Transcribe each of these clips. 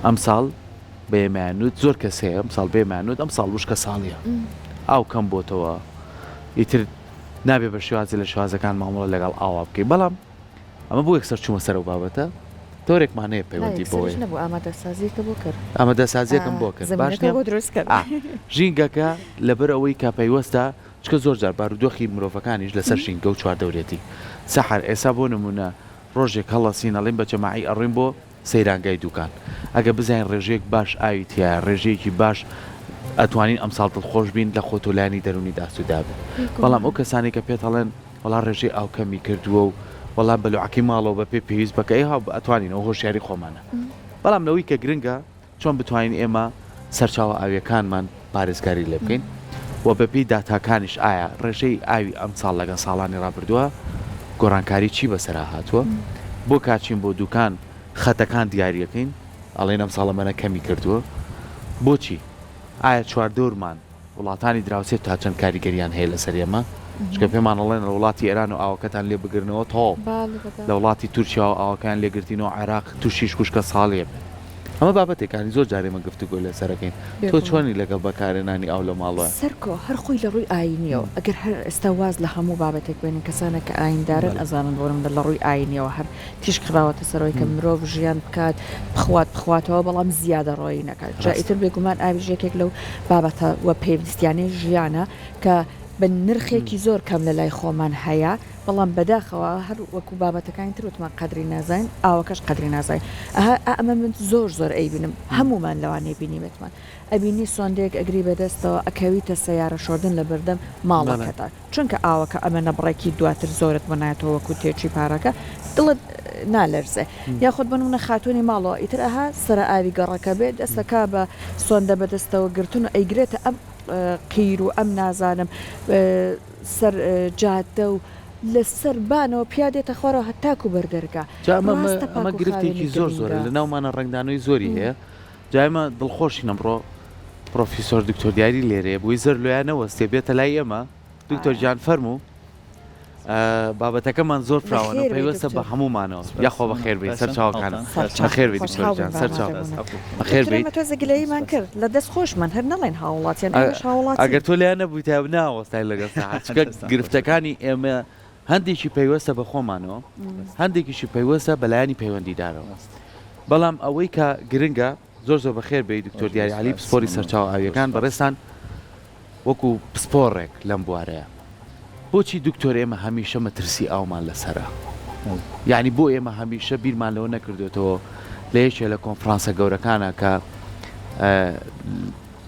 ئەمساڵ بە ئێمەیان وت، زۆر کەس هەیە ئەمساڵ بە ئێمەیان وت ئەمساڵ وشکە ساڵیە، ئاو کەم بۆتەوە، ئیتر نابێ بە شێوازێ لە شێوازەکان مامەڵە لەگەڵ ئاوا بکەی، بەڵام ئەمە بۆ یەکسەر چوومە سەر ئەو بابەتە، تۆرێکمان هەیە نا پەیوەندی یەکسەریش بەوەیە. نەبوو ئامادەسازیەکە بۆ کرد. ئامادەسازیەکەم بۆ کرد باش زەمینەکە نیە؟ بۆ دروست کرد. ئا ژینگەکە لەبەر ئەوەی کە پەیوەستە چونکە زۆر جار بارودۆخی مرۆڤەکانیش لەسەر ژینگە و چواردەورێتی. سەحەر ئێستا بۆ نموونە ڕۆژێک هەڵەسین ئەڵێین بە جەماعی ئەڕۆین بۆ سەیرانگای دوکان ئەگەر بزانین ڕێژەیەک باش ئاوی تیایە ڕێژەیەکی باش ئەتوانین ئەمساڵ دڵخۆش بین لە خۆت و لایەنی دەرونی داسوودابن بەڵام ئەو کەسانەی کە پێت ئەڵێن وەڵا ڕێژەی ئاو کەمی کردووە و وەڵا بەلوعەکەی ماڵەوە بە پێ پێویست بەکە ئەی هاو ئەتوانین ئەو هۆشیاری خۆمانە بەڵام لەوەی کە گرنگە چۆن بتوانین ئێمە سەرچاوە ئاوییەکانمان پارێزگاری لێ بکەین و بەپێی داتاکانیش ئایا ڕێژەی ئاوی ئەمساڵ لەگەڵ ساڵانی ڕابردووە گۆڕانکاری چی بەسەرا هاتووە؟ بۆ کاچین بۆ دوکان خەتەکان دیاریەکەین ئەڵێن ئەمساڵ ئەمەنە کەمی کردووە بۆچی؟ ئایا چواردەورمان وڵاتانی دراوسێ تا چەند کاریگەریان هەیە لەسەر ئێمە؟ چونکە پێمان ئەڵێن لە وڵاتی ئێران و ئاوەکەتان لێ بگرنەوە تەواو لە وڵاتی تورکیاوە ئاوەکەیان لێ گرتینەوە عێراق تووشیش وشکە ساڵیە بێت ئەمە بابەتێکانی زۆر جار ئێمە گفتوگۆی لەسەر ئەکەین تۆ چۆنی لەگەڵ بەکارهێنانی ئاو لە ماڵەوە؟ سەرکۆ، هەر خۆی لە ڕووی ئایینیەوە ئەگەر هەر ئێستا واز لە هەموو بابەتێک بێنین کەسانێک کە ئاییندارن ئەزانن بۆ نمونە لە ڕووی ئایینیەوە هەر تیشک خراوەتە سەر ئەوەی کە مرۆڤ ژیان بکات بخوات بخواتەوە بەڵام زیادەڕۆیی نەکات جا ئیتر بێگومان ئاویش یەکێک لەو بابەتە و پێویستیانەی ژیانە کە بە نرخێکی زۆر کەم لە لای خۆمان هەیە بەڵام بەداخەوە هەر وەکو بابەتەکانی تر وتمان قەدری نازانین ئاوەکەش قەدری نازانین ئەها ئەمە من زۆر زۆر ئەیبینم هەموومان لەوانەیە بینیبێتمان ئەبینی سۆندەیەک ئەگری بەدەستەوە ئەکەویتە سەیارە شۆردن لەبەردەم ماڵەکەتا چونکە ئاوەکە ئەمەنە بڕێکی دواتر زۆرت بۆ نایەتەوە وەکو تێچوی پارەکە دڵت نالەرزێ یاخود بۆ نمونە خاتونی ماڵەوە ئیتر ئەها سەرە ئاوی گەڕەکە بێ دەستەکا بە سۆندە بەدەستەوە گرتن و ئەیگرێتە ئەم قیر و ئەم نازانم سەر جادە و لە سەر بانەوە پیا دێتە خوارەوە هەتاکو بەر دەرگا جا ئەمە ڕاستە ئەمە پاک و گرفتێکی خاوێنی زۆر زۆرە گرینگە. لە ناومانە ڕەنگدانەوەی زۆری هەیە جا ئێمە دڵخۆشین ئەمڕۆ پڕۆفیسۆر دکتۆر دیاری لێرەیە بۆی زەر لۆیان نەوەستێ بێتە لای ئێمە دکتۆر گیان فەرموو بابەتەکەمان زۆر فراوانە و بەخێر بێی پەیوەستە بە دکتۆر. هەموومانەوە یاخوا بەخێر بێی سەرچاوەکان سەرچاو بەخێر بێی دکتۆر خۆشحاڵ گیان بووین بە سەرچاو ئامادەبوونت. بەخێر دکتۆر بێیت. ئێمە تۆزێ گلەییمان کرد لە دەست خۆشمان هەر نەڵێن هاووڵاتیان ئێمەش هاووڵاتین. ئەگەر تۆ لێیان نەبوویتایە ناوەستاین لەگەڵ سەعات چونکە گرفتەکانی ئێمە هەندێکی پەیوەستە بە خۆمانەوە هەندێکیشی پەیوەستە بە لایەنی پەیوەندیدارەوە بەڵام ئەوەی کە گرنگە زۆر زۆر بەخێر بێی دکتۆر دیاری عەلی پسپۆری سەرچاوە ئاویەکان بەڕێزتان وەکو پسپۆڕێک لەم بوارەیە بۆچی دکتۆر ئێمە هەمیشە مەترسی ئاومان لەسەرە یعنی بۆ ئێمە هەمیشە بیرمان لەوە نەکردوێتەوە لە یەکێ لە کۆنفرانسە گەورەکانە کە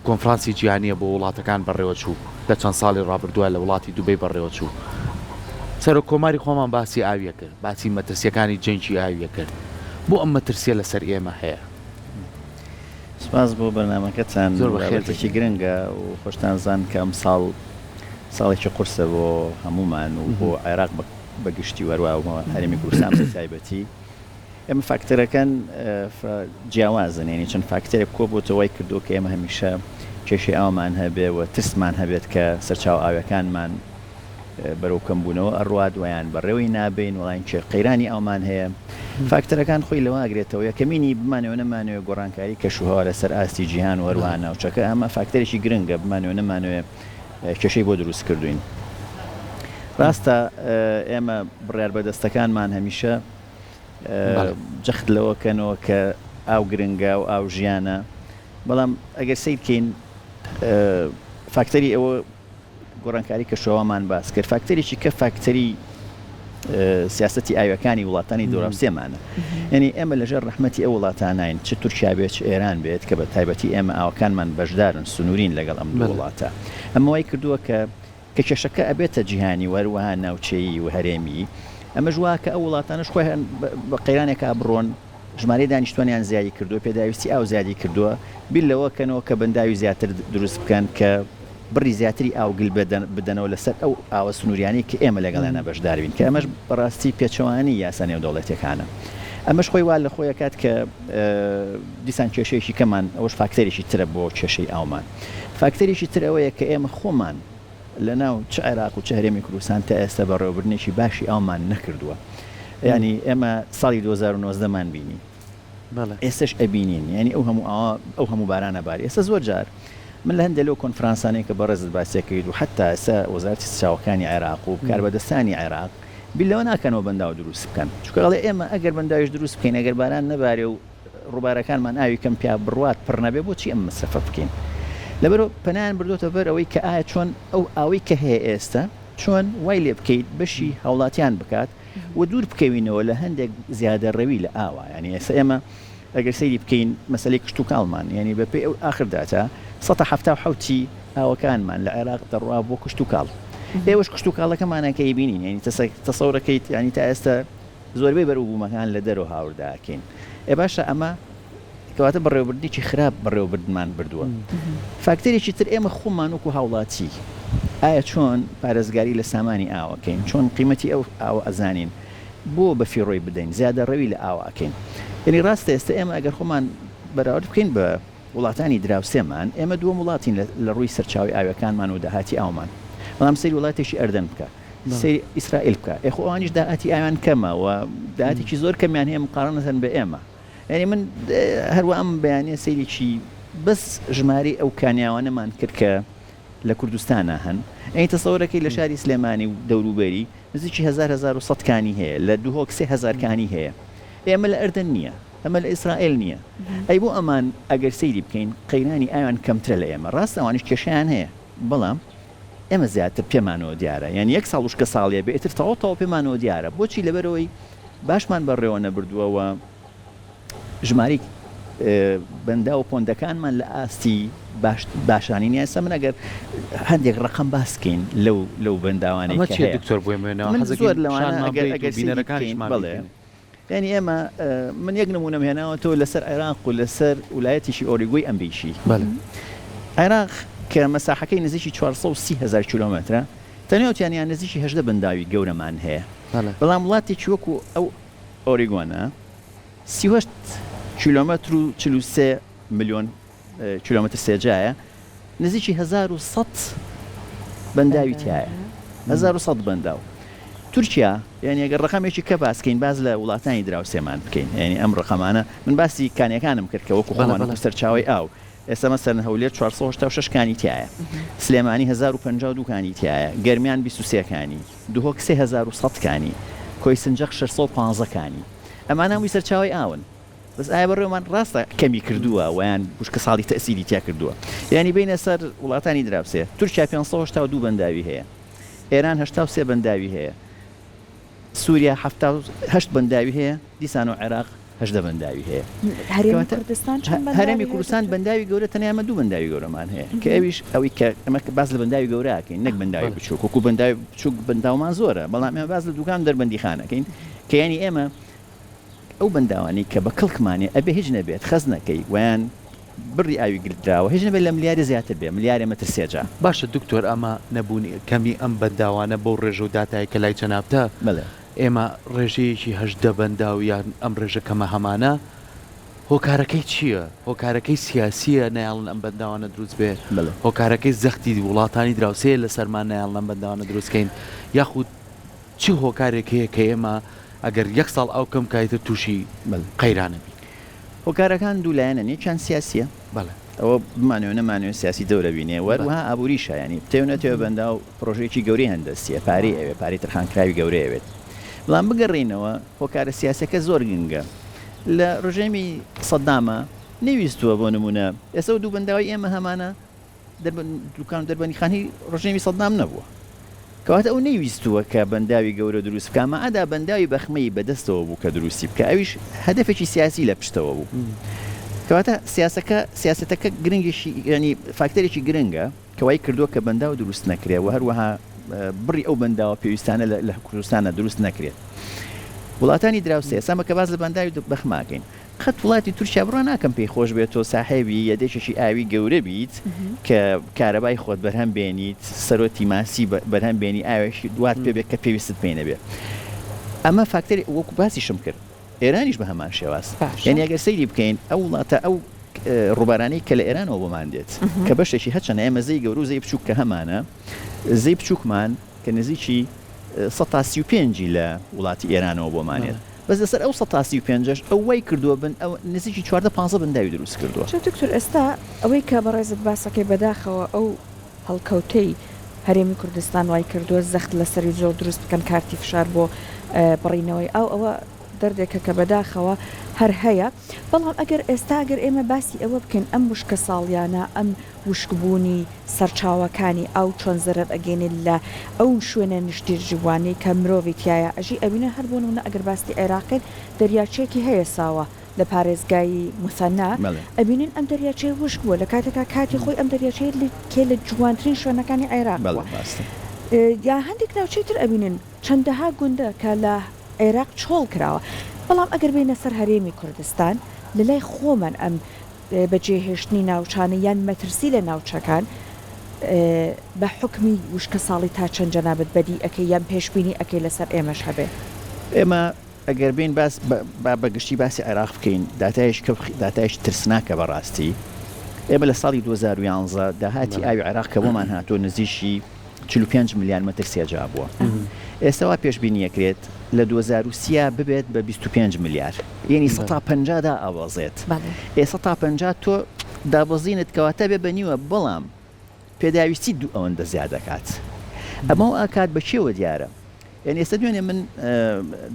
کۆنفرانسی جیهانیە بۆ وڵاتەکان بەڕێوەچوو لە چەند ساڵی ڕابردووە لە وڵاتی دوبەی بەڕێوەچوو سەرۆک کۆماری خۆمان باسی ئاویە کرد باسی مەترسیەکانی جەنگی ئاویە کرد بۆ ئەم مەترسیە لەسەر ئێمە هەیە؟ سوپاس بۆ بەرنامەکەتان، زۆر بەخێر بابەتێکی بێی. گرنگە و خۆشتان زان کە ئەمساڵ ساڵێکی قورسە بۆ هەموومان و بۆ عێراق بە گشتی و هەروەها بۆ هەرێمی کوردستان بە تایبەتی. ئێمە فاکتەرەکان جیاوازن یانی چەند فاکتەرێک کۆبۆتەوە وای کردووە کە ئێمە هەمیشە کێشەی ئاومان هەبێ و ترسمان هەبێت کە سەرچاوە ئاویەکانمان بەرەو کەمبوونەوە ئەڕوات ویان بەڕێوەی نابەین وڵین کێ قەیرانی ئاومان هەیە فاکتەرەکان خۆی لەوە ئەگرێتەوە یەکەمینی بمانەوێ نەمانەوێ گۆڕانکاری کەشوهەوا لەسەر ئاستی جیهان و هەروەها ناوچەکە ئەمە فاکتەرێکی گرنگە بمانەوێ نەمانەوێ کێشەی بۆ دروست کردوین ڕاستە ئێمە بڕیار بەدەستەکانمان هەمیشە جەخت لەوە کەنەوە کە ئاو گرنگە و ئاو ژیانە بەڵام ئەگەر سەیر کەین فاکتەری ئەوە گۆڕانکاری کەشوهەوامان باس کرد، فاکتەرێکی کە فاکتەری سیاسەتی ئاویەکانی وڵاتانی دۆراوسێمانە. یعنی ئێمە لەژێر ڕەحمەتی ئەو وڵاتانین چ تورکیا بێت چ ئێران بێت کە بە تایبەتی ئێمە ئاوەکانمان بەشدارن سنوورین لەگەڵ ئەم دوو وڵاتە. ئەمە وای کردووە کە کە کێشەکە ئەبێتە جیهانی و هەروەها ناوچەیی و هەرێمی، ئەمەش وا کە ئەو وڵاتانەش خۆیان بە قەیرانێکا بڕۆن، ژمارەی دانیشتوانیان زیادی کردووە، پێداویستی ئاو زیادی کردووە، بیر لەوە کەنەوە کە بەنداوی زیاتر دروست بکەن کە بڕی زیاتری ئاو گل بدەنەوە لەسەر ئەو ئاوە سنووریانەی کە ئێمە لەگەڵیانا بەشدار بین، کە ئەمەش بەڕاستی پێچەوانەی یاسا نێودەوڵەتییەکانە. ئەمەش خۆی وا لە خۆی ئەکات کە دیسان کێشەیەکی کەمان، ئەوەش فاکتەرێکی ترە بۆ کێشەی ئاومان. فاکتەرێکی تر ئەوەیە کە ئێمە خۆمان لەناو چ عێراق و چ هەرێمی کوردستان تا ئێستا بەڕێوەبردنێکی باشی ئاومان نەکردووە. یانی ئێمە ساڵی 2019 مان بینی. ئێستەش ئەبینین یانی ئەو هەموو ئاوە ئەو هەموو بارانە باری ئێستا زۆر جار من لە هەندێک لەو کۆنفرانسانەی کە بەڕێزت باسیەکەیت و حەتا ئێستا وەزارەتی سەرچاوەکانی عێراق و کاربەدەستانی عێراق بیر لەوە ناکەنەوە بەنداو دروست بکەن چونکە ئەڵێ ئێمە ئەگەر بەنداویش دروست بکەین ئەگەر باران نەبارێ و ڕووبارەکانمان ئاوی کەم پیا بڕوات پڕ نەبێ بۆچی ئەم مەسرەفە بکەین لەبەرئەوە پەنایان بردۆتە بەر ئەوەی کە ئایا چۆن ئەو ئاوەی کە هەیە ئێستا چۆن وای لێ بکەیت بەشی هاوڵاتیان بکات و دوور بکەوینەوە لە هەندێک زیادەڕەوی لە ئاوا یانی ئێستا ئێمە ئەگەر سەیری بکەین مەسەلەی کشتوکاڵمان یانی بە پێی ئەو ئاخر داتا سەتا 77 ی ئاوەکانمان لە عێراق دەڕوا بۆ کشتوکاڵ ئێوەش کشتوکاڵەکەمانە کە ئەیبینین یانی تەسەورەکەیت یانی تا ئێستا زۆربەی بەروبوومەکان لە دەرەوە هاوردە ئەکەین ئێ باشە ئەمە کەواتە بەڕێوەبردنێکی خراپ بەڕێوەبردنمان بردووە. فاکتەرێکی تر ئێمە خۆمان وەکو هاوڵاتی ئایا چۆن پارێزگاری لە سامانی ئاو ئەکەین؟ چۆن قیمەتی ئەو ئاوە ئەزانین؟ بۆ بە فیڕۆی بدەین؟ زیادەڕەوی لە ئاو ئەکەین؟ یەنی ڕاستە ئێستا ئێمە ئەگەر خۆمان بەراورد بکەین بە وڵاتانی دراوسێمان ئێمە دووەم وڵاتین لە ڕووی سەرچاوەی ئاوەکانمان و داهاتی ئاومان بەڵام سەیری وڵاتێکی ئەردەن بکە سەیری ئیسرائیل بکە ئێ خۆ ئەوانیش داهاتی ئاویان کەمە و داهاتێکی زۆر کەمیان هەیە مقارنەتەن بە ئێمە. یانی من هەروا ئەم بەیانیە سەیرێکی بەس ژمارەی ئەو کانیاوانەمان کرد کە لە کوردستانا هەن ئەی تەسەورەکەی لە شاری سلێمانی و دەوروبەری نزیکی هەزار 1100 کانی هەیە لە دهۆک 3000 کانی هەیە ئێمە لە ئەردەن نییە ئەمە لە ئیسرائیل نییە ئەی بۆ ئەمان ئەگەر سەیری بکەین قەیرانی ئاویان کەمترە لە ئێمە ڕاست ئەوانیش کێشیان هەیە بەڵام ئێمە زیاتر پێمانەوە دیارە یان یەک ساڵ وشکە ساڵیە بێ ئیتر تەواو تەواو پێمانەوە دیارە بۆچی لەبەرەوەی باشمان بەڕێوە نەبردووە و ژمارەی بەنداو و پۆندەکانمان لە ئاستی باشانی نییە. ئێستا من ئەگەر هەندێک ڕەقەم باس کەین لەو لەو بەنداوانەی ئەمە چییە دکتۆر بۆ ئێمە من زۆر لەوانە ئەگەر ئەگەر بینەرەکانیشمان بەڵێ یانی ئێمە من یەک نموونەم هێناوەتەوە لەسەر عێراق و لەسەر ولایەتێکی ئۆریگۆی ئەمریکی. بەڵێ. عێراق کە مەساحەکەی نزیکی 430 هەزار کیلۆمەترە تەنیا و تەنیا نزیکی 18 بەنداوی گەورەمان هەیە. بەڵام وڵاتێکی وەکو ئەو ئۆریگۆنە 38 کیلۆمەتر و 43 ملیۆن کیلۆمەتر سێجایە نزیکی 1100 بەنداوی تیایە 1100 بەنداو تورکیا یعنی ئەگەر ڕقمێکی کە باسکەین باز لە وڵاتانی دراوسێمان بکەین یعنی ئەم ڕقەمانە من باسی کانیەکانم کرد کە وەکو خۆمان وەکو سەرچاوەی ئاو ئێستا مەسەلەن هەولێر 486 کانی تیایە سلێمانی 1052 کانی تیایە گەرمیان 23 کانی دهۆک 3100 کانی کۆیسنجەق 615 کانی ئەمانە هەمووی سەرچاوەی ئاون بەس ئایا بەڕێوەمان ڕاستە کەمی کردووە ویان وشکە ساڵی تەئسیری تیا کردووە یانی بینە سەر وڵاتانی دراوسێ تورکیا 582 بەنداوی هەیە ئێران 83 بەنداوی هەیە سووریا 78 بەنداوی هەیە دیسان و عێراق هەژدە بەنداوی هەیە هەرێمی کوردستان چەند بەنداوی هەرێمی کوردستان بەنداوی گەورە تەنیا ئەمە دوو بەنداوی گەورەمان هەیە کە ئەویش ئەوەی کە ئەمە باس لە بەنداوی گەورە ئەکەین نەک بەنداوی بچووک وەکو بەنداوی بچووک بەنداومان زۆرە بەڵام ئێمە باس لە دووکان دەربەندیخان ئەکەین کە یانی ئێمە ئەو بەنداوانەی کە بە کەڵکمانێ ئەبێ هیچ نەبێت خەزنەکەی ویان بڕی ئاوی گلدراوە هیچ نەبێت لە ملیارێ زیاتر بێ ملیارێ مەتر سێجا. باشە دکتۆر ئەمە نەبوونی کەمی ئەم بەنداوانە بەو ڕێژە و داتایە کە لای جەنابتە بەڵێ. ئێمە ڕێژەیەکی 18 بەنداو یان ئەم ڕێژە کەمە هەمانە هۆکارەکەی چییە؟ هۆکارەکەی سیاسییە نایەڵن ئەم بەنداوانە دروست بێ؟ بەڵێ. هۆکارەکەی زەختی وڵاتانی دراوسێیە لەسەرمان نایەڵن ئەم بەنداوانە دروست کەین؟ یاخود چ هۆکارێک هەیە کە ئێمە ئەگەر یەک ساڵ ئاو کەم کا ئیتر تووشی قەیران ئەبین؟ هۆکارەکان دوو لایەنەن، یەکیان سیاسییە، بەڵێ. ئەوە بمانەوێ نەمانەوێ سیاسی دەور ئەبینێ و هەروەها ئابووریشە، یانی بتەوێ نەتەوێ بەنداو پڕۆژەیەکی گەورەی هەندەسییە، پارەی ئەوێ، پارەی تەرخانکراوی گەورەی ئەوێت. بەڵام بگەڕێینەوە هۆکارە سیاسییەکە زۆر گرنگە. لە ڕژێمی سەداما نەیویستووە بۆ نموونە ئێستا ئەو دوو بەنداوەی ئێمە هەمانە، دوکان و دەربەندیخان هی ڕژێمی سەدام نەبووە. کەواتە ئەو نەیویستووە کە بەنداوی گەورە دروست بکا، مەعەدا بەنداوی بەخمەی بەدەستەوە بوو کە دروستی بکا، ئەویش هەدەفێکی سیاسی لە پشتەوە بوو. کەواتە سیاسەکە، سیاسەتەکە گرنگێکی یانی فاکتەرێکی گرنگە کە وای کردووە کە بەنداو دروست نەکرێ و هەروەها بڕی ئەو بەنداوە پێویستانە لە کوردستانە دروست نەکرێت. وڵاتانی دراوسێ، ئێستا ئەمە کە باس لە بەنداوی بەخمە ئەکەین، قەت وڵاتی تورکیا بڕوا ناکەم پێی خۆش بێت تۆ ساحێبی یەدەکێکی ئاوی گەورە بیت کە کارەبای خۆت بەرهەم بێنیت سەرۆتی ماسی بەرهەم بێنی ئاوێکی وات پێ بێت کە پێویستت پێی نەبێت ئەمە فاکتەری وەکو باسیشم کرد ئێرانیش بە هەمان شێواز یعنی ئەگەر سەیری بکەین ئەو وڵاتە ئەو ڕووبارانەی کە لە ئێرانەوە بۆمان دێت کە بەشێکی هەرچەنە ئێمە زەی گەورە و زەی بچووک کە هەمانە زەی بچووکمان کە نزیکی 135 لە وڵاتی ئێرانەوە بۆمان دێت. بەس لەسەر ئەو 135ەش ئەو وای کردووە بن ئەو نزیکی 14 15 بەنداوی دروست کردووە. چۆ دکتۆر ئێستا ئەوەی کە بەڕێزت باسەکەی بەداخەوە ئەو هەڵکەوتەی هەرێمی کوردستان وای کردووە زەخت لەسەری زۆر دروست بکەن کارتی فشار بۆ بڕینەوەی ئاو ئەوە دەردێکە کە بەداخەوە هەر هەیە بەڵام ئەگەر ئێستا گەر ئێمە باسی ئەوە بکەین ئەم وشکەساڵیانە ئەم وشکبوونی سەرچاوەکانی ئاو چۆن زەرەر ئەگەینێت لە ئەو شوێنە نیشتیرجبوانەی کە مرۆڤی تیایا ئەژی ئەبینن هەر بۆ نمونە ئەگەر باسی عێراقین دەریاچەیەکی هەیە ساوە لە پارێزگای موسەنا ئەبینین ئەم دەریاچەیە وشک بووە لە کاتێکا کاتی خۆی ئەم دەریاچەیە لکێ لە جوانترین شوێنەکانی عێراق بووە یا هەندێک ناوچەی تر ئەبینن چەندەها گوندە کە لە عێراق چۆڵ کراوە بەڵام ئەگەر بێینە سەر هەرێمی کوردستان لە لای خۆمان ئەم بەجێهێشتنی ناوچانە یان مەترسی لە ناوچەکان بە حوکمی وشکەساڵی تا چەند جەنابت بەدی ئەکەی یان پێشبینی ئەکەی لەسەر ئێمەش هەبێ؟ ئێمە ئەگەر بێین باس با بە گشتی باسی عێراق بکەین داتایش کە داتایش ترسناکە بەڕاستی ئێمە لە ساڵی 2011 داهاتی ئاوی عێراق کە بۆمان هاتووە نزیکی 45 ملیار مەتر سێجا بووە ئێستا وا پێشبینی ئەکرێت لە 2030 ببێت بە 25 ملیار یعنی 150 دائەبەزێت ئێ 150 تۆ دابەزینت کەواتە بێ بە نیوە بەڵام پێداویستی دوو ئەوەندە زیاد ئەکات ئەمە و ئاکات بە کێوە دیارە یعنی ئێستا دوێنێ من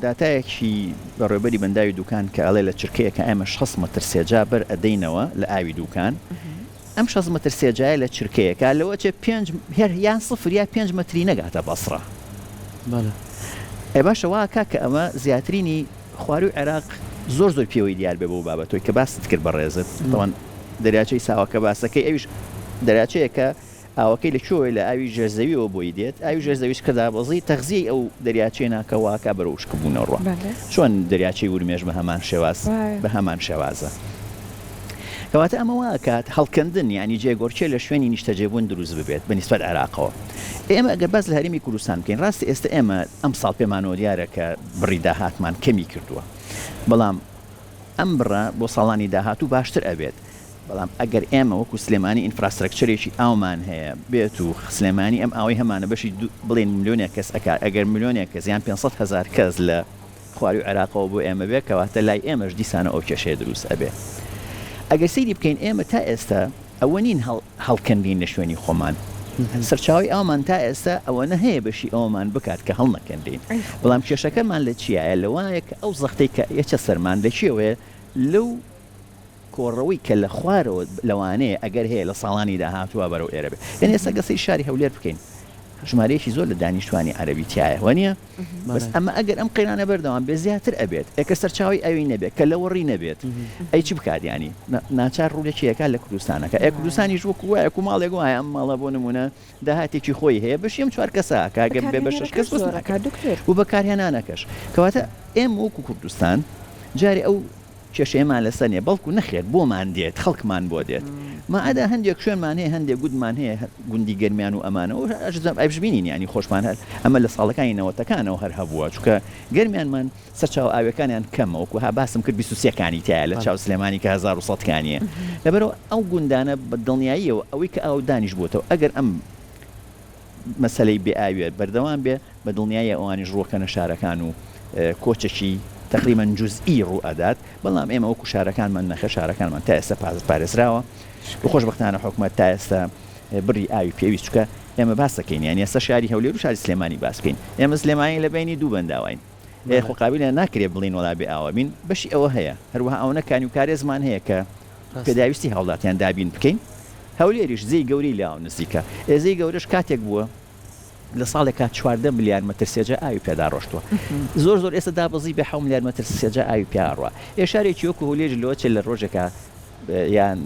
داتایەکی بەڕێوبەری بەنداوی دوکان کە ئەڵێ لە چرکەیەکە ئێمە 6 مەتر سێجا بەر ئەدەینەوە لە ئاوی دوکان ئەم 6 مەتر سێجایە لە چرکەیەکە لەوە چێ پێنج هەر یان سفر یا پێنج مەتری نەگاتە بەسڕە ئێ باشە واکا کە ئەمە زیاترینی خواروی عێراق زۆر زۆر پێوەی دیار بێ بەو بابەتەی کە باست کرد بەڕێزت تەوان دەریاچەی ساوە کە باسەکەی ئەویش دەریاچەیەکە ئاوەکەی لە کوێوەیە لە ئاوی ژێرزەویەوە بۆی دێت ئاوی ژێرزەویش کە دابەزی تەغزیەی ئەو دەریاچەیە ناکە واکا بەرەو وشکبوونەوە ڕوا چۆن دەریاچەی ورمێش بە هەمان شێواز بە هەمان شێوازە کەواتە ئەمە وا ئەکات هەڵکەندن یانی جێگۆڕکێ لە شوێنی نیشتەجێبوون دروست ببێت بە نیسبەت عێراقەوە. ئێمە ئەگەر باس لە هەرێمی کوردستان بکەین ڕاستە ئێستە ئێمە ئەمساڵ پێمانەوە دیارە کە بڕی داهاتمان کەمی کردووە بەڵام ئەم بڕە بۆ ساڵانی داهاتوو باشتر ئەبێت بەڵام ئەگەر ئێمە وەکو سلێمانی infrastructure ێکی ئاومان هەیە بێت و سلێمانی ئەم ئاوەی هەمانە بەشی بڵێن ملیۆنێک کەس ئەکات ئەگەر ملیۆنێک کەس یان 500 هەزار کەس لە خواروی عێراقەوە بۆ ئێمە بێ کەواتە لای ئێمەش دیسانەوە ئەو کێشەیە دروست ئەبێ. ئەگەر سەیری بکەین ئێمە تا ئێستا ئەوە نین هەڵکەندین لە شوێنی خۆمان. سەرچاوەی ئاومان تا ئێستا ئەوەنە هەیە بەشی ئەوەمان بکات کە هەڵنەکەندین. بەڵام کێشەکەمان لە چیایە؟ لەوایە کە ئەو زەختەی کە یەچە سەرمان لە کێوەیە لەو کۆڕەوەی کە لە خوارەوە لەوانەیە ئەگەر هەیە لە ساڵانی داهاتووە بەرەو ئێرە بێ. یانی ئێستا گەر سەیری شاری هەولێر بکەین ژمارەیەکی زۆر لە دانیشتوانی عەرەبی تیایە وانیە؟ بەس ئەمە ئەگەر ئەم قەیرانە بەردەوام بێ زیاتر ئەبێت ئێ کە سەرچاوەی ئاوی نەبێت کە لەوەڕی نەبێت ئەی چ بکات یانی ناچار ڕوو لە کێ ئەکات لە کوردستانەکە ئێ کوردستانیش وەکو وایە کو ماڵێک وایە ئەم ماڵە بۆ نمونە داهاتێکی خۆی هەیە بەشی ئەم چوار کەسە ئەکا گەر بێ بە شەش کەس بەس ناکات و بەکارهێنانەکەش کەواتە ئێمە وەکو کوردستان جارێ ئەو کێشەیەمان لەسەر نیە بەڵکو نەخێر بۆمان دێت خەڵکمان بۆ دێت ماعەدا هەندێک شوێنمان هەیە هەندێک گوندمان هەیە گوندی گەرمیان و ئەمانە و ئەشبینین یانی خۆشمان هەر ئەمە لە ساڵەکانی نەوەتەکانەوە هەر هەبووە چونکە گەرمیانمان سەرچاوە ئاویەکانیان کەمە وەکو ها باسم کرد 23 کانی تایە لە چاو سلێمانی کە 1100 کانیە لەبەرئەوە ئەو گوندانە بە دڵنیاییەوە ئەوەی کە ئاو دانیش بۆتەوە ئەگەر ئەم مەسەلەی بێ ئاویە بەردەوام بێ بە دڵنیاییە ئەوانیش ڕووەکەنە شارەکان و کۆچەکی تەقریبەن جوزئی ڕوو ئەدات بەڵام ئێمە وەکو شارەکانمان نەخێر شارەکانمان تا ئێستا پارێزراوە و خۆشبەختانە حکومەت تا ئێستا بڕی ئاوی پێویست چونکە ئێمە باس دەکەین یانی ئێستا شاری هەولێر و شاری سلێمانی باس بکەین ئێمە سلێمانی لە بەینی دوو بەنداواین ئێ خۆ قابیلە ناکرێ بڵێین وەڵا بێ ئاوە بین بەشی ئەوە هەیە هەروەها ئەوەنە کانی و کارێزمان هەیە کە پێداویستی هاوڵاتیان دابین بکەین هەولێریش زێی گەورەی لاوە نزیکە ئێ زێی گەورەش کاتێک بووە لە ساڵێکا 14 ملیار مەتر سێجا ئاوی پێدا ڕۆشتووە زۆر زۆر ئێستا دابەزی بێ حەو ملیار مەتر سێجا ئاوی پیا ئەڕوا ئێ شارێکی وەکو هەولێریش لەوە چێ لە ڕۆژێکا یان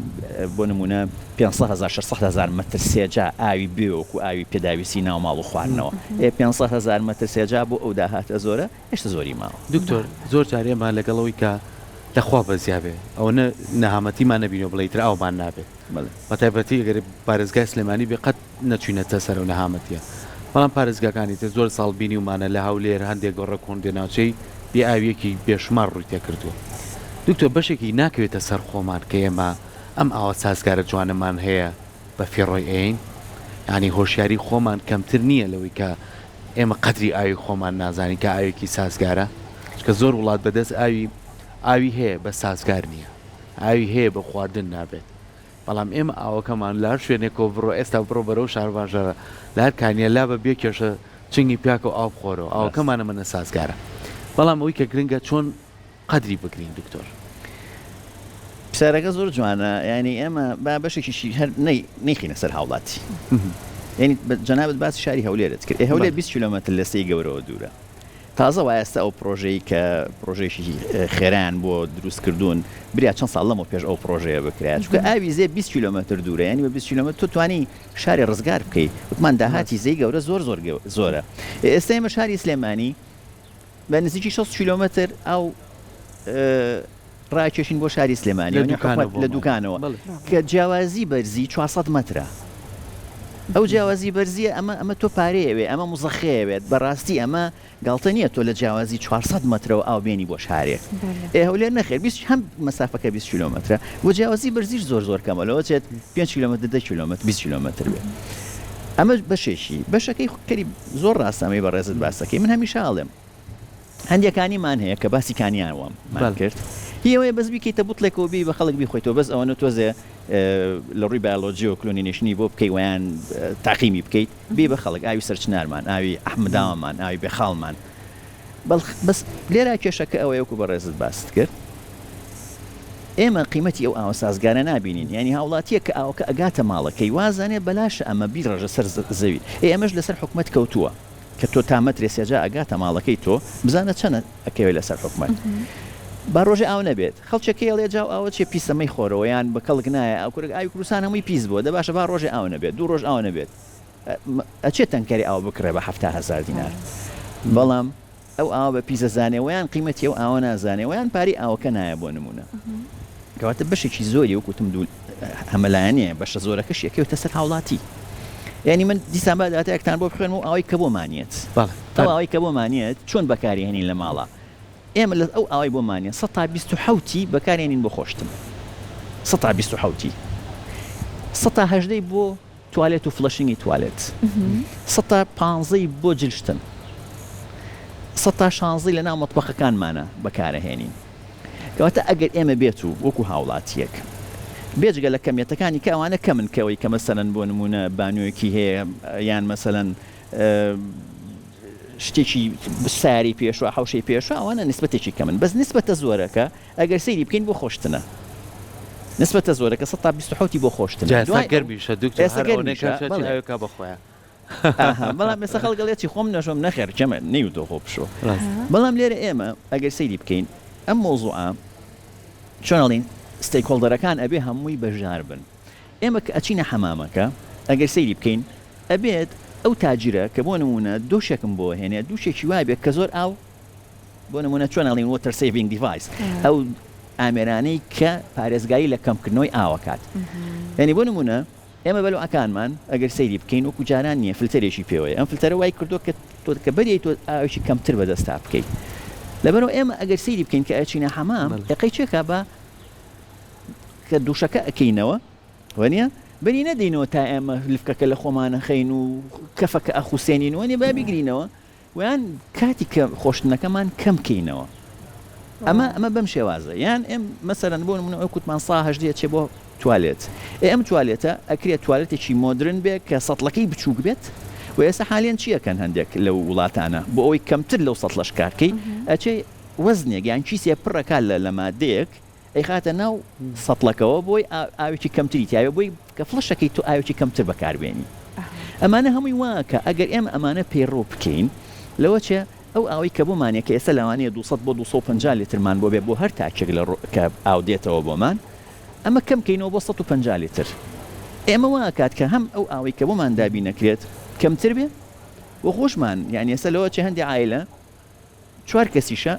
بۆ نموونە 500 هەزار 600 هەزار مەتر سێجا ئاوی بێ وەکو ئاوی پێداویستی ناو ماڵ و خواردنەوە ئێ 500 هەزار مەتر سێجا بۆ ئەو داهاتە زۆرە هێشتا زۆری ماوە. دکتۆر زۆر جار ئێمە لەگەڵ ئەوەی کە لە خوا بەزیا بێ ئەوەنە نەهامەتیمان نەبینیوە بڵێ ئیتر ئاومان نابێت بە تایبەتی ئەگەر پارێزگای سلێمانی بێ قەت نەچوینەتە سەر ئەو نەهامەتیە بەڵام پارێزگاکانی تر زۆر ساڵ بینیومانە لە هەولێر هەندێک گەڕەک و هەندێ ناوچەی بێ ئاویەکی بێشومار ڕووی تێکردووە دکتۆر بەشێکی ناکەوێتە سەر خۆمان کە ئێمە ئەم ئاوە سازگارە جوانەمان هەیە بە فیڕۆی ئەیەین یانی هۆشیاری خۆمان کەمتر نییە لەوەی کە ئێمە قەدری ئاوی خۆمان نازانین کە ئاوێکی سازگارە. کە زۆر وڵات بەدەست ئاوی ئاوی هەیە بە سازگار نییە ئاوی هەیە بە خواردن نابێت بەڵام ئێمە ئاوەکەمان لە هەر شوێنێکەوە بڕۆ ئێستا بڕۆ بەرەو شارباژەرە لە هەر کانیە لا بە بێ کێشە چنگی پیاکە و ئاو بخۆرەوە ئاوەکەمان ئەمە نەسازگارە بەڵام ئەوی کە گرنگە چۆن قەدری بگرین دکتۆر. پرسیارەکە زۆر جوانە یانی ئێمە با بەشێکیشی هەر نەیخینە سەر هاوڵاتی یانی جەنابت باسی شاری هەولێرت کرد ئێ هەولێر 20 کیلۆمەتر لە سێی گەورەوە دوورە تازە وا ئێستا ئەو پرۆژەی کە پرۆژەیەکی خێرایان بۆ دروست کردوون بریا چەند ساڵ لەمەو پێش ئەو پرۆژەیە بکرایە چونکە ئاوی زێ 20 کیلۆمەتر دوورە یانی بە 20 کیلۆمەتر تۆ توانی شاری ڕزگار بکەی وتمان داهاتی زێی گەورە زۆر زۆر زۆرە ئێستا ئێمە شاری سلێمانی بە نزیکی 60 کیلۆمەتر ئاو ڕاکێشین بۆ شاری سلێمانی لە دوکانەوە لە دوکانەوە کە جیاوازی بەرزی 400 مەترە ئەو جیاوازی بەرزیە ئەمە ئەمە تۆ پارەیەوێ ئەمە مزەخەیەوێت بەڕاستی ئەمە گاڵتە نییە تۆ لە جیاوازی 400 مەترەوە ئاو بێنی بۆ شارێک ئێ هەولێر نەخێر 20 هەم مەسافەکە 20 کیلۆمەترە بۆ جیاوازی بەرزیش زۆر زۆر کەمە لەوە چێت 5 کیلۆمەتر 10 کیلۆمەتر 20 کیلۆمەتر بێت ئەمە بەشێکی بەشەکەی کەری زۆر ڕاستە ئەمەی بەڕێزت باسەکەی من هەمیشە ئەڵێم هەندێک کانیمان هەیە کە باسی کانیان وام مان کرد هی ئەوەیە بەس بیکەیتە بوتڵێکەوە بی بە خەڵک بیخۆیتەوە بەس ئەوەنە تۆزێ لە ڕووی بایۆلۆجیەوە کلۆنینەیشنی بۆ بکەی ویان تاقیمی بکەیت بی بە خەڵک ئاوی سەرچنارمان ئاوی ئەحمداوەمان ئاوی بێخاڵمان بەڵخ بەس لێرا کێشەکە ئەوەیە وەکو بەڕێزت باست کرد ئێمە قیمەتی ئەو ئاوە سازگارە نابینین یانی هاوڵاتیەک کە ئاوەکە ئەگاتە ماڵەکەی وازانێ بەلاشە ئەمە بیڕێژە سەر زەوی ئێ ئەمەش لەسەر حکومەت کەوتووە کە تۆ تا مەترێ سێجا ئەگاتە ماڵەکەی تۆ بزانە چەنە ئەکەوێ لەسەر حکومەت با ڕۆژێ ئاو نەبێت خەڵکێک کەی ئەڵێ جاو ئاوە چیە پیسە مەی خۆرەوە یان بە کەڵک نایە ئاو کورە ئاوی کوردستان هەمووی پیس بووە دە باشە با ڕۆژێ ئاو نەبێت دوو ڕۆژ ئاو نەبێت ئەچێ تەنکەری ئاو بکڕێ بە 70 هەزار دینار بەڵام ئەو ئاوە بە پیس ئەزانێ وەیان قیمەتی ئەو ئاوە نازانێ وەیان پارەی ئاوەکە نایە بۆ نمونە کەواتە بەشێکی زۆری وەک وتم دوو هەمەلایەنەیە بەشە زۆرەکەشی ئەکەوێتە سەر هاوڵاتی یعنی من دیسان با داتایەکتان بۆ بخوێنم و ئاوەی کە بۆمانیەت ئەو ئاوەی کە بۆمانیەت چۆن بەکاری هێنین لە ماڵا ئێمە لە ئەو ئاوەی بۆمانیە سەتا 27 ی بەکارێنین بۆ خۆشتن سەتا 27 ی سەتا هەژدەی بۆ توالێت و flushing ی توالێت سەتا پانزەی بۆ جل شتن سەتا شانزەی لەناو مەتبەخەکانمانە بەکارەهێنین کەواتە ئەگەر ئێمە بێت و وەکو هاوڵاتیەک بێجگە لە کەمیەتەکانی کە ئەوانە کەمن کەەوەی کە مەسەلەن بۆ نمونە بانیۆیەکی هەیە یان مەسەلەن شتێکی ساری پێشوە حوشەی پێشوە ئەوانە نسبەتێکی کەمن بەس نسبەتە زۆرەکە ئەگەر سەیری بکەین بۆ خۆشتنە نسبەتە زۆرەکە 127 ی بۆ خۆشتنە جا ئێستا گەرمیشە دکتۆر ئێستا هەر ئەوەنەی گەرمیشە کە چاچی بەڵێ ئاوێکا بە خۆیا. ئاها بەڵام ئێستا خەڵک ئەڵێ چی خۆم نەشۆم نەخێر کەمە نەیوتۆ خۆ بشۆ ڕاستە. بەڵام لێرە ئێمە ئەگەر سەیری بکەین ئەم مەوزوعە چۆن ئەڵێین stakeholder ەکان ئەبێ هەمووی بەشدار بن ئێمە کە ئەچینە حەمامەکە ئەگەر سەیری بکەین ئەبێت ئەو تاجرە کە بۆ نموونە دۆشێکم بۆ هێنێ دوشێکی وابێت کە زۆر ئاو بۆ نموونە چۆن ئەڵێن water saving device ئەو ئامێرانەی کە پارێزگاری لە کەمکردنەوەی ئاوەکات یعنی بۆ نموونە ئێمە بەلوعەکانمان ئەگەر سەیری بکەین وەکو جاران نییە فلتەرێکی پێوەیە ئەم فلتەرە وای کردووە کە تۆ کە بەری تۆ ئاوێکی کەمتر بەدەستا بکەیت لەبەرەوە ئێمە ئەگەر سەیری بکەین کە ئەچینە حەمام ئەقەی چێکا بە کە دوشەکە ئەکەینەوە وەنیە بەری نەدەینەوە تا ئێمە لفکەکە لە خۆمانە خەین و کەفەکە ئەخوسێنین وەنیە با بیگرینەوە ویان کاتی کە خۆشتنەکەمان کەم کەینەوە ئەمە ئەمە بەم شێوازە یان ئێم مەسەلەن بۆ نمونە ئەو کوتمان سا هەژدە چێ بۆ توالێت ئێ ئەم توالێتە ئەکرێت توالێتێکی مۆدرن بێ کە سەتڵەکەی بچووک بێت و ئێستا حالیەن چی ئەکەن هەندێک لەو وڵاتانە بۆ ئەوەی کەمتر لەو سەتڵەش کارکەی ئەچێ وەزنێک یان کیسێ پڕەکا لە لە مادەیەک ئەیخاتە ناو سەتڵەکەوە بۆی ئاوێکی کەمتری تیاوێ بۆی کە فڵشەکەی تۆ ئاوێکی کەمتر بەکاربێنی ئەمانە هەمووی واکە ئەگەر ئێمە ئەمانە پەیڕەو بکەین لەوە چێ ئەو ئاوەی کە بۆمانە کە ئێستا لەوانەیە 200 بۆ 250 لیترمان بۆ بێ بۆ هەر تاکێک لە کە ئاو دێتەوە بۆمان ئەمە کەم کەینەوە بۆ 150 لیتر ئێمە واکات کە هەم ئەو ئاوەی کە بۆمان دابین نەکرێت کەمتر بێ و خۆشمان یعنی ئێستا لەوە چێ هەندێ عایلە چوار کەسیشە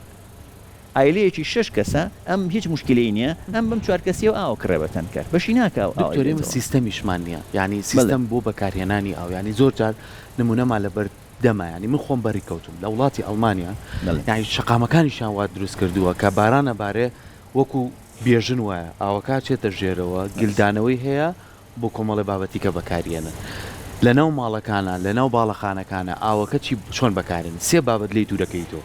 عایلەیەکی شەش کەسە ئەم هیچ موشکیلەی نیە ئەم بەم چوار کەسیەوە ئاو ئەکڕێ بە تەنکەر بەشی ناکا ئاو دکتۆر ئێمە ئەیبێتەوە. سیستەمیشمان نیە یانی بەڵێ. سیستەم بۆ بەکارهێنانی ئاو یانی زۆر جار نمونەمان لەبەر دەمە یانی من خۆم بەری کەوتوم لە وڵاتی ئەڵمانیا بەڵێ. یانی شەقامەکانیشیان وا دروست کردووە کە باران ئەبارێ وەکو بێژن وایە ئاوەکە ئەچێتە ژێرەوە گلدانەوەی هەیە بۆ کۆمەڵێ بابەتی کە بەکاریەنن لەناو ماڵەکانا لەناو باڵەخانەکانا ئاوەکە چی چۆن بەکارێنن سێ بابەت لێی دوورەکەیتەوە.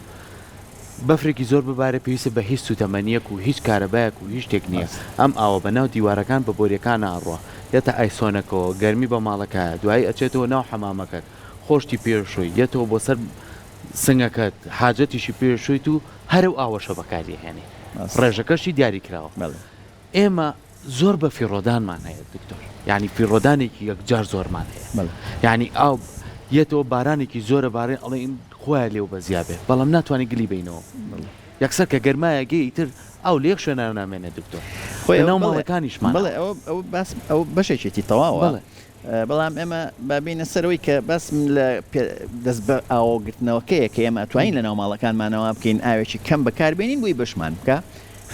بەفرێکی زۆر ببارێ پێویستت بە هیچ سوتەمەنیەک و هیچ کارەبایەک و هیچ شتێک نیە ئەم ئاوە بە ناو دیوارەکان بە بۆریەکانا ئەڕوا یەتە ئایسۆنەکەوە گەرمی بە ماڵەکایە دوایی ئەچێتەوە ناو حەمامەکەت خۆشتی پێ شۆی یەتەوە بۆ سەر سنگەکەت حاجەتیشی پێ شۆیت و هەر ئەو ئاوەشە بەکاری ئەهێنی ڕێژەکەشی دیاری کراوە ئێمە زۆر بە فیڕۆدانمان هەیە دکتۆر یانی فیڕۆدانێکی یەکجار زۆرمان هەیە یانی ئاو یەتەوە بارانێکی زۆرە بارێ ئەڵێن خوایە لێو بەزیا بێ بەڵام ناتوانانی گلی بینەوە یەکسەر کە گەرمایە گەی ئیتر ئاو لە یەک شوێنە نامێنێت دکتۆر خۆی ناو ماڵەکانیشمان بەڵێ ئەوە ئەو باس ئەو بەشێکێتی تەواوە بەڵێ بەڵام ئێمە با بێینە سەرەوەی کە باسم لە دەست بە ئاوگرتنەوەکەیە کە ئێمە ئەتوانین لە ناو ماڵەکانمانەوە بکەین ئاوێکی کەم بەکاربێنین بۆی بەشمان بکا.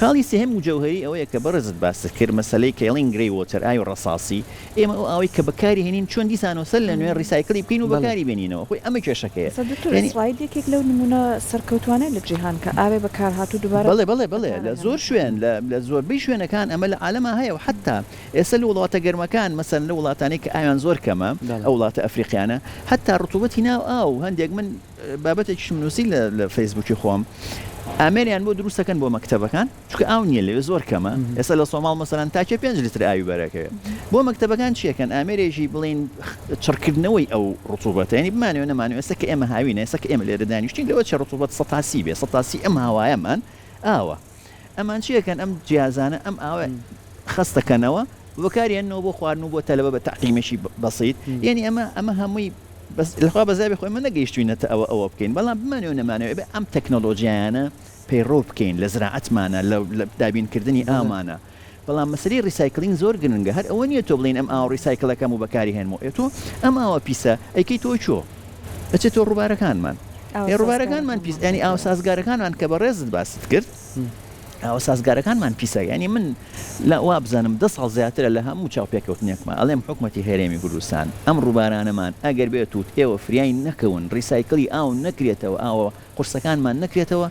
خاڵی سێهەم و جەوهەری ئەوەیە کە بەڕێزت باست کرد مەسەلەی کەیڵین grey water ئاوی ڕەساسی ئێمە ئەو ئاوەی کە بەکاری هێنین چۆن دیسانەوە سەر لە نوێ recycle ی بکەین و بەکاری بێنینەوە خۆی ئەمە کێشەکەیە ئێستا دکتۆر یانی ئیسرائیل یەکێک لەو نموونە سەرکەوتوانەیە لە جیهان کە ئاوێ بەکارهاتوو دووبارە بەڵێ بەڵێ بەڵێ لە بەکارئەهێنن. زۆر شوێن لە لە زۆربەی شوێنەکان ئەمە لە عالەما هەیە و حەتتا ئێستا لە وڵاتە گەرمەکان مەسەلەن لەو وڵاتانەی کە ئاویان زۆر کەمە ئەو وڵاتە ئەفریقیانە هەتا ڕتوبەتی ناو ئاو هەندێک من بابەتێکیشم نووسی لە لە فەیسبووکی خۆم ئامێریان بۆ دروست دەکەن بۆ مەکتەبەکان چونکە ئاو نییە لەوێ زۆر کەمە ئێستا لە سۆماڵ مەسەلەن تاکێ پێنج لیتر ئاوی بەرەکەوێ بۆ مەکتەبەکان چیەکەن ئامێرێکی بڵین چڕکردنەوەی ئەو ڕتوبەتە یعنی بمانەوێ نەمانەوێ ئێستا کە ئێمە هاوینە ئێستا کە ئێمە لێرە دانیشتین لەوە چێ ڕتوبەت 130 بێ 130 ئەم هاوایەمان ئاوە ئەمان چی ئەکەن ئەم جیهازانە ئەم ئاوە خەست دەکەنەوە بەکاری هێننەوە بۆ خواردن و بۆ تەلەبە بە تەعقیمێکی بەسیت یعنی ئەمە ئەمە هەمووی بەس لەخوا بەزیابی خۆی ئێمە نەگەیشتوینەتە ئەوە ئەوە بکەین بەڵام بمانەوێ نەمانەوێ ئەبێ ئەم تەکنۆلۆژیایانە پەیڕەو بکەین لە زراعەتمانە لە لە دابینکردنی ئاومانە بەڵام مەسەلەی recycling زۆر گرنگە هەر ئەوە نییە تۆ بڵێین ئەم ئاوە recycle ئەکەم و بەکاری هێنمەوە ئێ تۆ ئەم ئاوە پیسە ئەیکەیتەوە کوێ ئەچێتەوە ڕووبارەکانمان ئێ ڕووبارەکانمان پیس یانی ئاوە سازگارەکانمان کە بەڕێزت باست کرد ئاوە سازگارەکانمان پیسە یانی من لە وابزانم دە ساڵ زیاترە لە هەموو چاوپێکەوتنێکمان ئەڵێم حکومەتی هەرێمی کوردستان ئەم ڕووبارانەمان ئەگەر بێت و ئێوە فریای نەکەون recycle ی ئاو نەکرێتەوە ئاوە قورسەکانمان نەکرێتەوە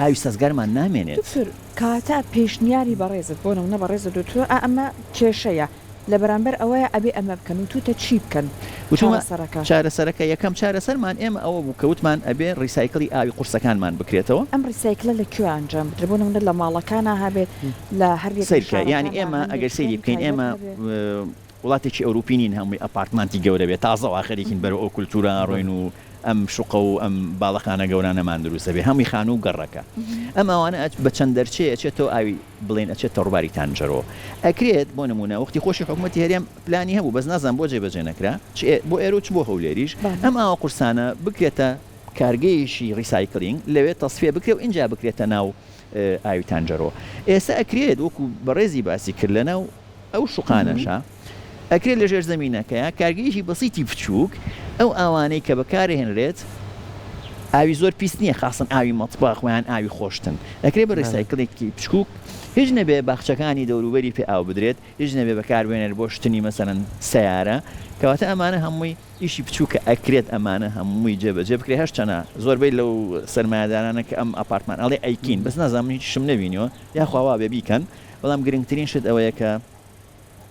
ئاوی سازگارمان نامێنێت. دکتۆر کەواتە پێشنیاری بەڕێزت بۆ نمونە بەڕێزت وتووە ئا ئەمە کێشەیە لە بەرامبەر ئەوەیە ئەبێ ئەمە بکەن وتوتە چی بکەن وتومە چارەسەرەکە؟ چارەسەرەکە یەکەم چارەسەرمان ئێمە ئەوە بوو کە وتمان ئەبێ recycle ی ئاوی قورسەکانمان بکرێتەوە. ئەم recycle ە لە کوێ ئەنجام بدرێ بۆ نمونە لە ماڵەکانا هەبێت لە هەر یەک لە سەیرکە یانی شارەکانا ئێمە هەندێک ئەگەر سەیری شوێنی بکەین تایبەت ئێمە هەبێ؟ وڵاتێکی ئەوروپی نین هەمووی ئەپارتمانتی گەورە بێت تازە وا خەریکین بەرەو ئەو کولتورە ئەڕۆین و ئەم شوقە و ئەم باڵەخانە گەورانەمان دروست ئەبێ هەمووی خانوو و گەڕەکە ئەم ئاوانە بە چەند دەرچەیە ئەچێتەوە ئاوی بڵێن ئەچێتە ڕووباری تانجەرۆ ئەکرێت بۆ نموونە وەختی خۆشی حکومەتی هەرێم پلانی هەبوو بەس نازانم بۆ جێبەجێ نەکرا چ بۆ ئێرە و چ بۆ هەولێریش ئەم ئاوە قورسانە بکرێتە کارگەیەکی recycling لەوێ تەسفیە بکرێ و ئینجا بکرێتە ناو ئاوی تانجەرۆ ئێستا ئەکرێت وەکو بەڕێزی باسی کرد لەناو ئەو شوقانەشە ئەکرێت لە ژێر زەمینەکەیا کارگەیەکی بەسیتی بچووک ئەو ئاوانەی کە بەکارئەهێنرێت ئاوی زۆر پیس نییە خاسەن ئاوی مەتبەخ ویان ئاوی خۆشتن ئەکرێت بە recycle ێکی بچکوک هیچ نەبێ باخچەکانی دەوروبەری پێ ئاو بدرێت هیچ نەبێ بەکاربێنێت بۆ شتنی مەسەلەن سەیارە کەواتە ئەمانە هەمووی ئیشی بچووکە ئەکرێت ئەمانە هەمووی جێبەجێ بکرێت هەرچەنە زۆربەی لەو سەرمایەدارانە کە ئەم ئەپارتمان ئەڵێ ئەیکین بەس نازانم من هیچیشم نەبینیوە یاخوا وابێ بیکەن بەڵام گرنگترین شت ئەوەیە کە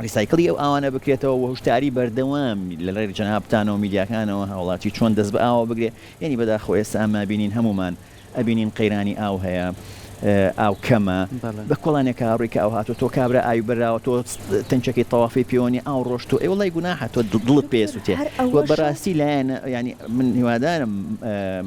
recycle ی ئەو ئاوانە بکرێتەوە و هۆشداری بەردەوام لە ڕێی جەنابتانەوە میدیاکانەوە هاوڵاتی چۆن دەست بە ئاوە بگرێ یەنی بەداخەوە ئێستا ئەمە بینین هەموومان ئەبینین قەیرانی ئاو هەیە ئاو کەمە بە کۆڵانێکا ڕووی کە ئاو هاتووە تۆ کابرا ئاوی بەراوە تۆ تەنکەکەی تەوافی پێوە نیە ئاو ڕۆشتووە ئێ وەڵای گوناحە تۆ دڵت پێ سوتێ و بەڕاستی لایەنە یانی من هیوادارم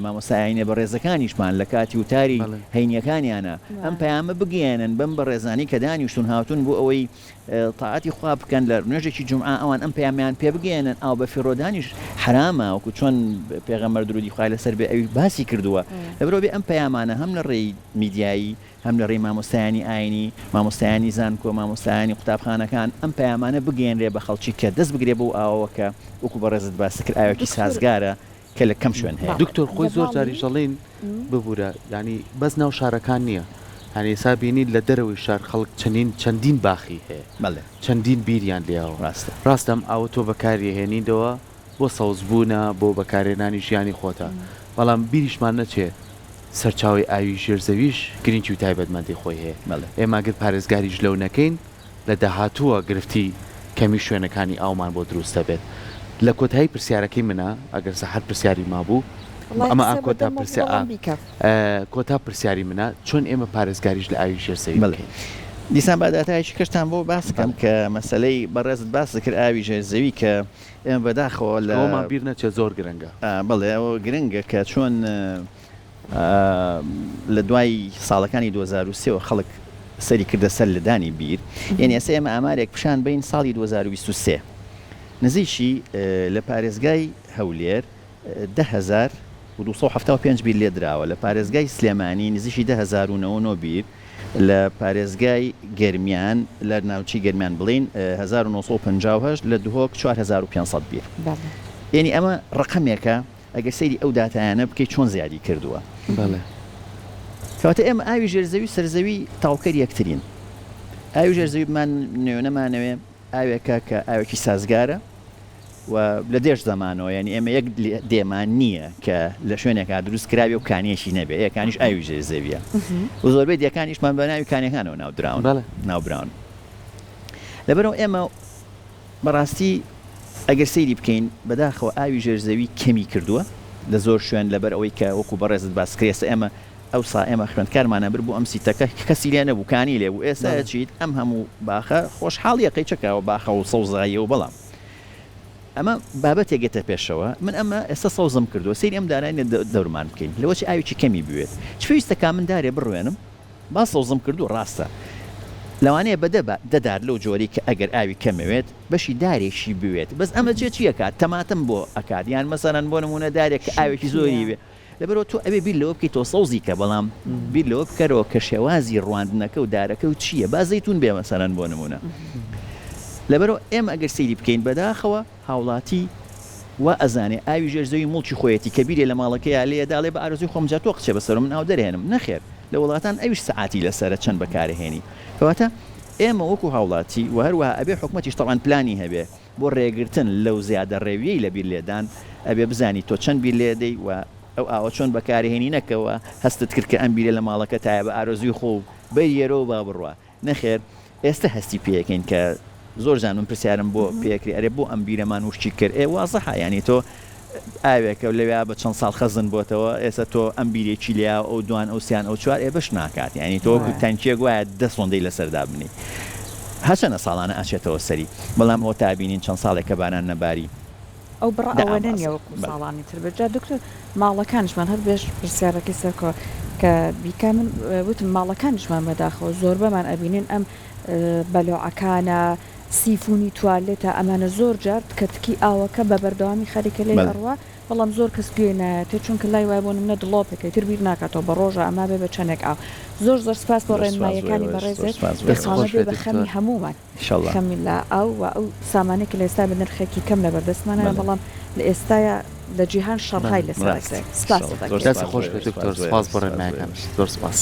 مامۆستا ئاینە بەڕێزەکانیشمان لە کاتی وتاری هەینیەکانیانە ئەم پەیامە بگەیەنن بەم بەڕێزانەی کە دانیشتوون هاتوون بۆ ئەوەی تاعەتی خوا بکەن لە نوێژێکی جومعە ئەوان ئەم پەیامەیان پێ بگەیەنن ئاو بەفیڕۆدانیش حەرامە وەکو چۆن پێغەمبەر درودی خوای لەسەر بێ ئەویش باسی کردووە لەبەرئەوە بێ ئەم پەیامانە هەم لە ڕێی میدیایی هەم لە ڕێی مامۆستایانی ئاینی مامۆستایانی زانکۆ مامۆستایانی قوتابخانەکان ئەم پەیامانە بگەیەنرێ بە خەڵکی کە دەست بگرێ بەو ئاوەوە کە وەکو بەڕێزت باست کرد ئاوێکی سازگارە کە لە کەم شوێن هەیە. دکتۆر خۆی زۆر جاریش ئەڵێین ببورە یانی بەس ناو شارەکان نیە یانی ئێستا بینیت لە دەرەوەی شار خەڵک چەنین چەندین باخی هەیە بەڵێ. چەندین بیریان لێیاوە ڕاستە. ڕاستە ئەم ئاوە تۆ بەکاری ئەهێنیتەوە بۆ سەوزبوونە بۆ بەکارهێنانی ژیانی خۆتە بەڵام بیریشمان نەچێ سەرچاوەی ئاوی ژێر زەویش گرنگی و تایبەتمەندی خۆی هەیە بەڵێ. ئێمە ئەگەر پارێزگاریش لەو نەکەین لە داهاتووە گرفتی کەمی شوێنەکانی ئاومان بۆ دروست دەبێت. لە کۆتایی پرسیارەکەی منا، ئەگەر سەحەر پرسیاری مابوو، ئەمە ئا کۆتا پرسیا کۆتا پرسیاری منە چۆن ئێمە پارێزگاریش لە ئاوی ژێر زەوی بکەین؟ دیسان با داتایەکی کەشتان بۆ باس بکەم کە مەسەلەی بەڕێزت باست کرد ئاوی ژێر زەوی کە ئێمە بەداخەوە لە ئەوەمان بیر نەچێت زۆر گرنگە. بەڵێ ئەوە گرنگە کە چۆن لە دوای ساڵەکانی 2003 وە خەڵک سەری کردە سەر لێدانی بیر یعنی ئێستا ئێمە ئامارێک پیشان بەین ساڵی 2023 نزیکی لە پارێزگای هەولێر 10275 بیر لێدراوە لە پارێزگای سلێمانی نزیکی 10099 بیر لە پارێزگای گەرمیان لە ناوچەی گەرمیان بڵێین 1958 لە دهۆک 4500 بیر یعنی ئەمە ڕقەمێکە ئەگەر سەیری ئەو داتایانە بکەی چۆن زیادی کردووە. بەڵێ. کەواتە ئێمە ئاوی ژێرزەوی و سەرزەوی تاوکەر یەکترین. ئاوی ژێرزەوی بمان نەوێ نەمانەوێ ئاوێکە کە ئاوێکی سازگارە و لە دێش زەمانەوە یانی ئێمە یەک دێمان نییە کە لە شوێنێکا دروست کراوێ و کانیەکی نەبێ ئێ کانیش ئاوی ژێر زەویە و زۆربەی دێکانیشمان بە ناوی کانیەکانەوە ناودراون ناوبراون لەبەرئەوە ئێمە بەڕاستی ئەگەر سەیری بکەین بەداخەوە ئاوی ژێر زەوی کەمی کردووە لە زۆر شوێن لەبەر ئەوەی کە وەکو بەڕێزت باست کرد ئێستا ئێمە ئەوسا ئێمە خوێندکارمان ئەبرد بۆ ئەم سیتەکە کەسی لێ نەبوو کانی لێ بوو ئێستا ئەچیت ئەم هەموو باخە خۆشحاڵیە قەیچەکەوە باخە و سەوزاییە و بەڵام ئەمە بابەتێک گەتە پێشەوە من ئەمە ئێستا سەوزم کردووە سەیری ئەم دارانە دەورمان بکەین لەوەچی ئاوێکی کەمی بوێت چ پێویستە کا من دارێ بڕوێنم با سەوزم کردووە ڕاستە لەوانەیە بە دە دە دار لەو جۆرەی کە ئەگەر ئاوی کەمەوێت بەشی دارێکی بوێت بەس ئەمە چێ چی ئەکات تەماتەم بۆ ئەکات یان مەسەلەن بۆ نموونە دارێک کە ئاوێکی زۆری بێ لەبەرئەوە تۆ ئەبێ بیر لەوە بکەیتەوە سەوزی کە بەڵام بیر لەوە بکەرەوە کە شێوازی ڕواندنەکە و دارەکە و چییە با زەیتون بێ مەسەلەن بۆ نموونە لەبەرئەوە ئێمە ئەگەر سەیری بکەین بەداخەوە هاوڵاتی وا ئەزانێ ئاوی ژێر زەوی موڵکی خۆیەتی کە بیرێ لە ماڵەکەیا لێ ئەدا ئەڵێ بە ئارەزوی خۆم جا تۆ قچە بەسەرم من ئاو دەرهێنم نەخێر لە وڵاتان ئەویش سەعاتی لەسەرە چەند بەکارەهێنی کەواتە ئێمە وەکو هاوڵاتی وە هەروەها ئەبێ حکومەتیش تەبعەن پلانی هەبێ بۆ ڕێگرتن لەو زیادە ڕێویەی لە بیر لێدان ئەبێ بزانی تۆ چەند بیر لێدەی وە ئەو ئاوە چۆن بەکارەهێنی نەکەوە هەستت کرد کە ئەم بیرە لە ماڵەکەتایە بە ئارەزوی خۆ و بەریەرەوە با بڕوا نەخێر ئێستە هەستی پێ ئەکەین کە زۆر جار من پرسیارم بۆ پێ ئەکرێ ئەرێ بۆ ئەم بیرەمان وشکی کرد ئێ وازحە یانی تۆ ئاوێکە لەویا بە چەند ساڵ خەزن بۆتەوە ئێستا تۆ ئەم بیرێکی لیا ئەو دوان ئەو سیان ئەو چوار ئێ بەش ناکات یانی تۆ وەکو تەنکیەک وایە دە سۆندەی لەسەر دابنێی هەرچەنە ساڵانە ئەچێتەوە سەری بەڵام ئەوە تا بینین چەند ساڵێک کە باران نەباری ئەو بڕە ئەوەنە نیە وەکو ساڵانی تر بێت جا دکتۆر ماڵەکانیشمان هەر بێژ پرسیارەکەی سەرکۆ کە بیکا من وتم ماڵەکانیشمان بەداخەوە زۆربەمان ئەبینین ئەم بەلۆعەکانە سیفونی توالێتە ئەمانە زۆر جار تکە تکی ئاوەکە بە بەردەوامی خەریکە لێی ئەڕوا بەڵام زۆر کەس گوێی نایەتێ چونکە لای وایە بۆ نمونە دڵۆپێکە ئیتر بیر ناکاتەوە بە ڕۆژە ئەما بێ بە چەنێک ئاو زۆر زۆر سپاس بۆ ڕێنماییەکانی بەڕێزت ئەمە بێ بە خەمی هەموومان. خەمی لە ئاو و ئەو سامانەی کە لە ئێستا بە نرخێکی کەم لە بەردەستمانە بەڵام لە ئێستایا لە جیهان شەڕهای لەسەر ئەکرێت. سپاست دەکەین. دەست خۆش بێت دکتۆر سپاس بۆ ڕێنمایەکانت زۆر سپاس.